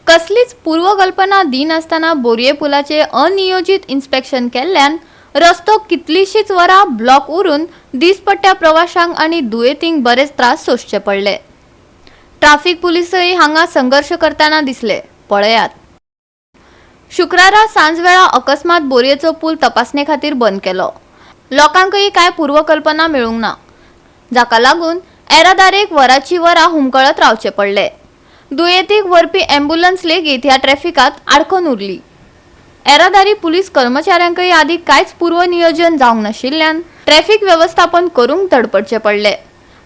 कसलीच पूर्वकल्पना दिनासतना बोरये पुलाचे अनियोजीत इन्स्पेक्शन केल्ल्यान रस्तो कितलीशीच वरां ब्लॉक उरून दिसपट्ट्या प्रवाशांक आनी दुयेंतींक बरेच त्रास सोंसचे पडले. ट्राफिक पुलिसय हांगा संघर्श करतना दिसले. पळयात. शुक्रारा सांजवेळा अकस्मात बोरयेचो पूल तपासणे खातीर बंद केलो. लोकांकय कांय पूर्वकल्पना मेळूंक ना, जाका लागून येरादारेक वराची वरां हुमकळत रावचे पडले. दुयेंतीक व्हरपी ॲम्ब्युलन्स लेगीत ह्या ट्रॅफिकात आडखून उरली. येरादारी पुलीस कर्मचाऱ्यांकय आदी कांयच पूर्वनियोजन जावंक नाशिल्ल्यान ट्रॅफिक वेवस्थापन करूंक धडपडचे पडले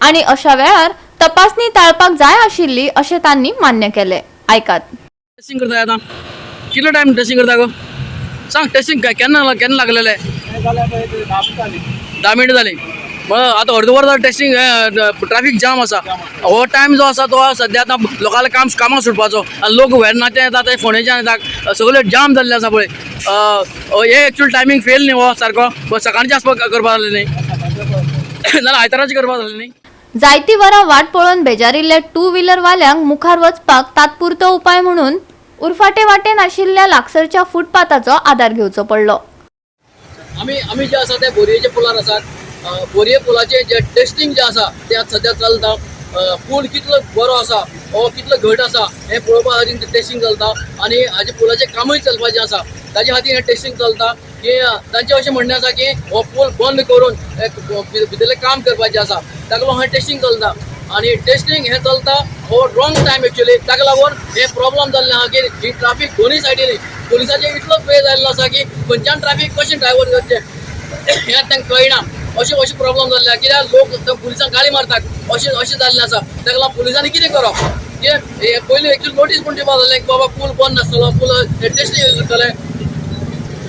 आनी अशा वेळार तपासणी टाळपाक जाय आशिल्ली अशें तांणी मान्य केलें. आयकात. टेस्टिंग करता आतां कितलो टायम टेस्टिंग करता गो? सांग, टेस्टिंग केन्ना केन्ना लागलेलें? 10 मिनटां जालीं. मग आतां अर्द वर जालें टेस्टिंग, ट्राफीक जाम आसा. हो टायम जो आसा तो सद्या आतां लोकांले काम कामाक सुटपाचो आनी लोक वेर्नाचे येता, ते फोंडेच्यान येता, सगळे जाम जाल्ले आसा पळय. हे एक्चुअल टायमींग फेल न्ही हो सारको. सकाळचें आसपाक करपा जालें न्ही, नाल्यार आयताराचें करपा जालें न्ही. जायती वरां वाट पळोवन बेजारिल्ल्या टू व्हिलर वाल्यांक मुखार वचपाक तात्पुरतो उपाय म्हणून उरफाटे वाटेन आशिल्ल्या लागसरच्या फुटपाथाचो आदार घेवचो पडलो. आमी आमी जे आसा ते बोरयेच्या पुलार आसात. बोरये पुलाचें जे टेस्टिंग जें आसा तें आतां सद्या चलता. पूल कितलो बरो आसा वो कितलो घट आसा हें पळोवपा खातीर तें टेस्टिंग चलता आनी हाजे पुलाचें कामूय चलपाचें आसा, ताजे खातीर हें टेस्टिंग चलता की तांचें अशें म्हणणें आसा की हो पूल बंद करून एक भितरलें काम करपाचें आसा. ताका लागून हें टेस्टिंग चलता आनी टेस्टिंग हें चलता हो रॉंग टायम एक्चुअली. ताका लागून हे प्रॉब्लम जाल्लें आहा की ही ट्राफीक दोनूय सायडीनी पुलिसाचेर इतलो पेज आयिल्लो आसा की खंयच्यान ट्राफीक कशें ड्रायव्हर करचें हें तांकां कळना. अशें अशें प्रॉब्लम जाल्लें आहा, कित्याक लोक ते पुलिसांक गाळी मारतात, अशें अशें जाल्लें आसा. ताका लागून पुलिसांनी कितें करप की हे पयलीं एक्चुअली नोटीस पूण दिवपाक जालें की बाबा पूल बंद आसतलो, पूल टेस्टिंग करतले.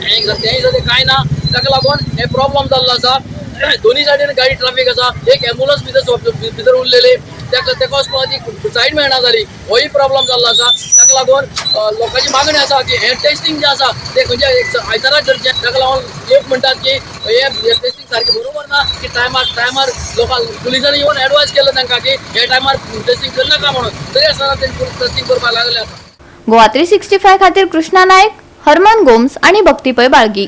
हें तें जालें कांय ना. ताका लागून हे प्रॉब्लम जाल्लो आसा. दोनूय सायडीन गाडी ट्राफीक आसा. एक एम्बुलन्स भितर भितर उरलेली, ताका ताका वचपाक ती सायड मेळना जाली. होय प्रॉब्लम जाल्लो आसा. ताका लागून लोकांची मागणी आसा की हें टेस्टिंग जें आसा तें खंयच्या एक आयतारा करचें. ताका लागून लोक म्हणटात की हे टेस्टिंग सारकें बरोबर ना की टायमार टायमार लोकांक पुलिसांनी येवन एडवायज केलें तांकां की हे टायमार टेस्टिंग करनाका म्हणून, तरी आसतना ते टेस्टिंग करपाक लागले आसा. गोवा 365 खातीर कृष्णा नायक, हरमन गोम्स आणि भक्ती पै बाळगी.